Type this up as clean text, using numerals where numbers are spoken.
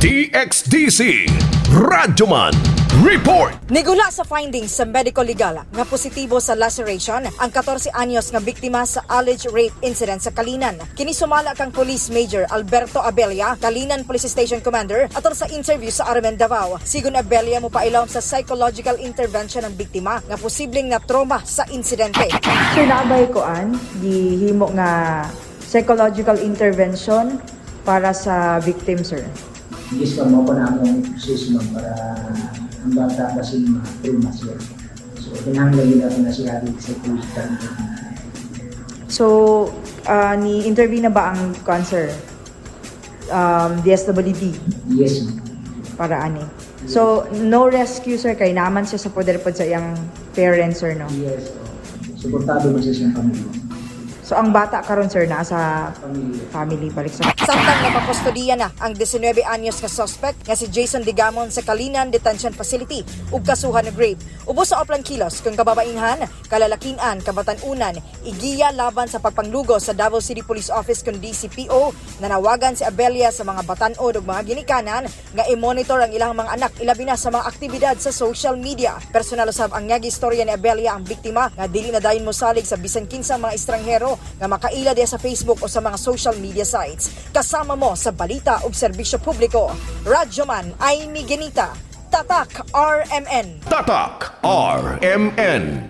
DXDC Radyoman Report. Nigula sa findings sa medical legal nga positibo sa laceration ang 14 anyos nga biktima sa alleged rape incident sa Calinan. Kini sumala kang Police Major Alberto Abella, Calinan Police Station Commander, atol sa interview sa RMN Davao. Sigon Abella, mopailawom sa psychological intervention ang biktima nga posibleng na trauma sa insidente. Sir, naa bay kuan, gihimo nga psychological intervention para sa victim, sir? Yes, ma'am, mao pa na akong proseso, ma'am, para ang bata basin ma-trauma siya. So, kinahanglan yun natin na siya psychological intervention. So, ni-intervene na ba ang kuan, sir? DSWD Yes, ma'am. Para ani? So, no rescue, sir, kay naa man siya sa poder pod sa iyang parents, sir, no? Yes, oh. Suportado ba siya siyang pamilya? So, ang bata karon, sir, naa sa Pamilya. Family balik sa Samtang napakustodiya na ang 19 anyos nga suspect nga si Jason Digamon sa Calinan Detention Facility ug kasuhan og rape. Ubos sa Oplan Kilos kung kababainhan, kalalakian, kabatan-unan, igiya laban sa pagpanglugo sa Davao City Police Office kun DCPO. Nanawagan si Abella sa mga batan-od ug mga ginikanan nga i-monitor ang ilang mga anak, ilabi na sa mga aktibidad sa social media. Personal usab ang nga istorya ni Abella ang biktima nga dili na dayon mosalig sa bisan kinsang mga estranghero nga makaila diya sa Facebook o sa mga social media sites. Kasama mo sa balita ug serbisyo publiko. Radyoman Amy Genita, Tatak RMN. Tatak RMN.